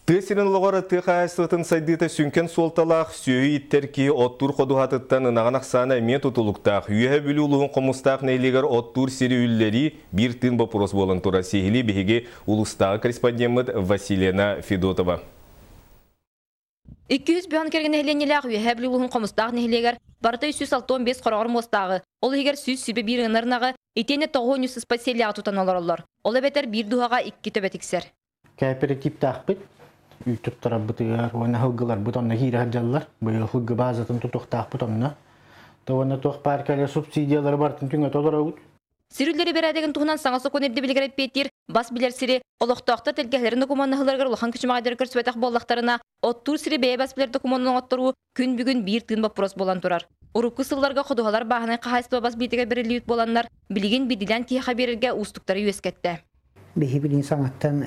Тыа сирин олоҕор тыа хаһаайыстыбатын сайдыыта сүҥкэн суолталаах, сүөһү ииттэр киһи оттуур ходуһатыттан ынаҕын ахсаана эмиэ тутулуктаах. Үөһээ Бүлүү улууһун Хомустаах нэһилиэгэр оттуур сири үллэрии биир тыын боппуруос буолан турар. Сиһилии биһиги улуустааҕы корреспондеммыт Василена Федотова. 200 бөһөн кэргэн нэһилиэнньэлээх Үөһээ Бүлүү улууһун Хомустаах нэһилиэгэр барыта 365 хороҕор муостааҕы, ол иһигэр 121 ыҥыр ынаҕы, итиэннэ 93 сыспай сиэллээҕи тутан олороллор. Ол эбэтэр биир дууһаҕа икки төбө тиксэр. Кооперативтаахпыт, үүт туттарарбытыгар уонна сылгыларбыт онно киирэ сылдьаллар. Быйыл сылгы баазатын тутуохтаахпыт онно. То уонна туох баар кэлэр субсидиялары барытын түҥэтэ олоробут. Сир үллэри бэрээдэгин туһунан саҥа сокуон ирдэбилигэр эппиэттиир бас билэр сири олохтоохтор тэлгэһэлэрин докумуоннаһыыларыгар улахан күчүмэҕэйдэри көрсүбэтэх буоллахтарына, оттуур сири бэйэ бас билэр докумуонун оҥотторуу күн бүгүн биир тыын боппуруос буолан турар. Урукку сылларга ходуһалар бааһынай хаһаайыстыба бас билиитигэр бэриллибит буоланнар, билигин биирдиилээн киһиэхэ биэрэргэ уустуктары үөскэттэ. Биһи билигин саҥаттан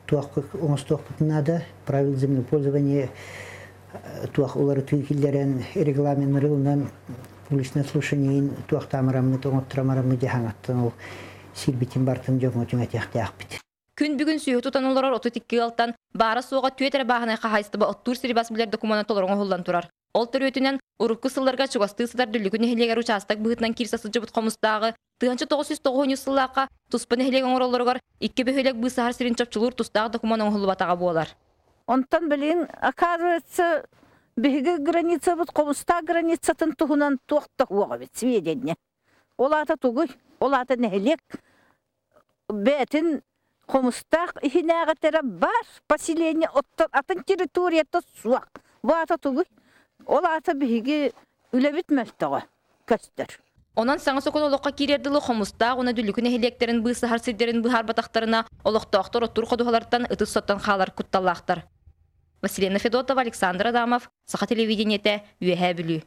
туох оҥостуохпутун наада, правил землепользования туох уларытыы киллэрэн, регламеннары ылынан, публичное слушание туохтаамараммыт, оҥотторомороммут дьэ саҥаттан ол сирбитин барытын дьоҥҥо түҥэтиэхтээхпит. Күн бүгүн сүөһү тутан олорор 32 ыалтан баара-суоҕа түөрт эрэ бааһынай хаһаайыстыба оттуур сири бас билэр докумуона толору оҥоһуллан турар. Ол төрүөтүнэн урукку сылларга чугастыы сытар Дүллүкү нэһилиэгэр учаастак быһыытынан киирсэ сылдьыбыт Хомустааҕы 1993 сыллаахха туспа нэһилиэк оҥороллоругар икки бөһүөлэк быысаһар сирин чопчулуур тустаах докумуон оҥоһуллубатаҕа буолар. Онтон билигин, оказывается, биһиги границабыт Хомустаах границатын туһунан туох да суох эбит сведения. Ол аата тугуй? Ол аата нэһилиэк бэйэтин Хомустаах иһинээҕитэрэ бар поселение оттон атын территорията суох. Бу аата тугуй? Ол аата биһиги үлэбит мөлтөҕө көстөр. Онон саҥа сокуон олоххо киириэр дылы Хомустаах уонна Дүллүкү нэһилиэктэрин быысаһар сирдэрин быһаарбатахтарына, олохтоохтор оттуур ходуһалартан ытыс соттон хаалар кутталлаахтар. Василена Федотова, Александр Адамов, Саха телевидениетэ, Үөһээ Бүлүү.